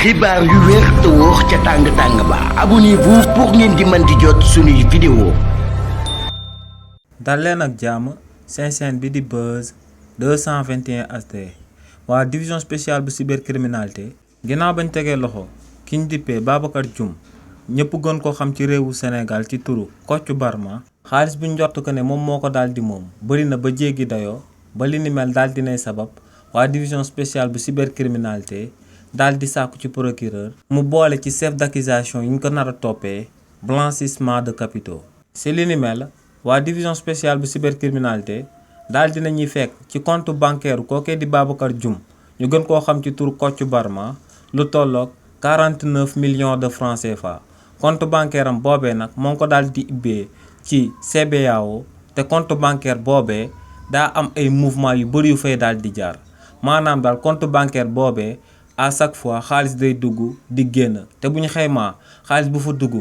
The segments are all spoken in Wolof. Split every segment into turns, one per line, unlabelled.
xibaar yu wér te wóor ca tàng ba abonnez-vous pour ngeen di mën di jot suñuy vidéo.
dal leen ak jàmm seen chaîne bi di Buzz 221 HD waa division spéciale bu cybercriminalité ginnaaw bañ tegee loxo kiñ dippee Babacar Dioum ñëpp gën ko xam ci réewu Sénégal ci turu Kocc Barma xaalis bu njort ko ne moom moo ko daal di moom bëri na ba jéggi dayoo ba li ni mel daal dinay sabab waa division spéciale bu cybercriminalité daal di sàkku ci procureur mu boole ci chef d'accusation yi ñu ko nar a toppee blanchissement de capitaux. si li ni mel waa division spéciale bu cybercriminalité daal dina ñuy fekk ci compte bancaire kookee di Babacar Dioum ñu gën koo xam ci turu Kocc Barma lu tolloog 49 millions de francs CFA. compte bancaire am boobee nag moo ngi ko daal di ubbee ci CBAO te compte bancaire boobee daa am ay mouvement yu bëri yu fay daal di jaar maanaam daal compte bancaire boobee à chaque fois xaalis day dugg di génn te bu ñu xaymaa xaalis bu fa dugg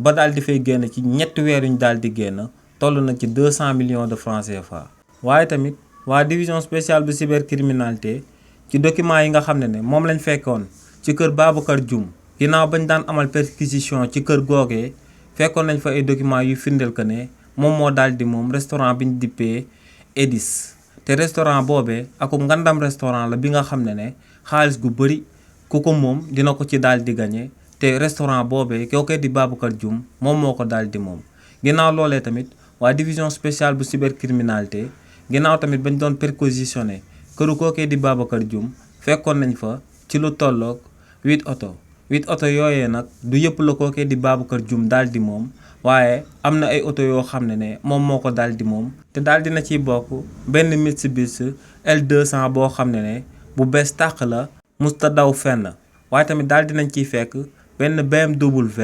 ba daal di fay génn ci ñetti weer yu ñu daal di génn toll na ci 200 millions de francs CFA. waaye tamit waa division spéciale bu cybercriminalité ci documents yi nga xam ne moom lañ fekkoon ci kër Babacar Dioum ginnaaw bañ daan amal perquisition ci kër googee fekkoon nañ fa ay documents yu firndeel que ne moom moo daal di moom restaurant bi ñu dippee Edis te restaurant boobee ak ngandam restaurant la bi nga xam ne xaalis gu bëri ku ko moom dina ko ci daal di gagné te restaurant boobee kookee di Babacar Dioum moom moo ko daal di moom. ginnaaw loolee tamit waa division spéciale bu cybercriminalité ginnaaw tamit bañ doon perquisitionné këru kookee di Babacar Dioum fekkoon nañ fa ci lu tolloog 8 oto yooyee nag du yëpp la kookee di Babacar Dioum daal di moom waaye am na ay oto yoo xam ne moom moo ko daal di moom te daal dina ciy bokk benn Mitsubishi L200 boo xam ne bu bees tàq la musta daw fenn waaye tamit daal dinañ ciy fekk benn BMW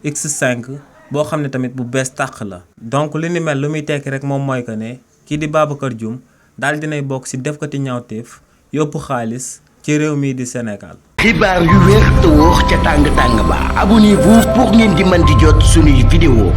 X5 boo xam ne tamit bu bees tàq la. donc li ni mel lu muy tekki rek moom mooy que ne kii di Babacar Dioum daal dinay bokk ci defkati ñaawteef yóbbu xaalis ci réew mii di Sénégal.
xibaar yu wér te wóor ca tàng ba abonnez-vous pour ngeen di mën di jot suñuy vidéo.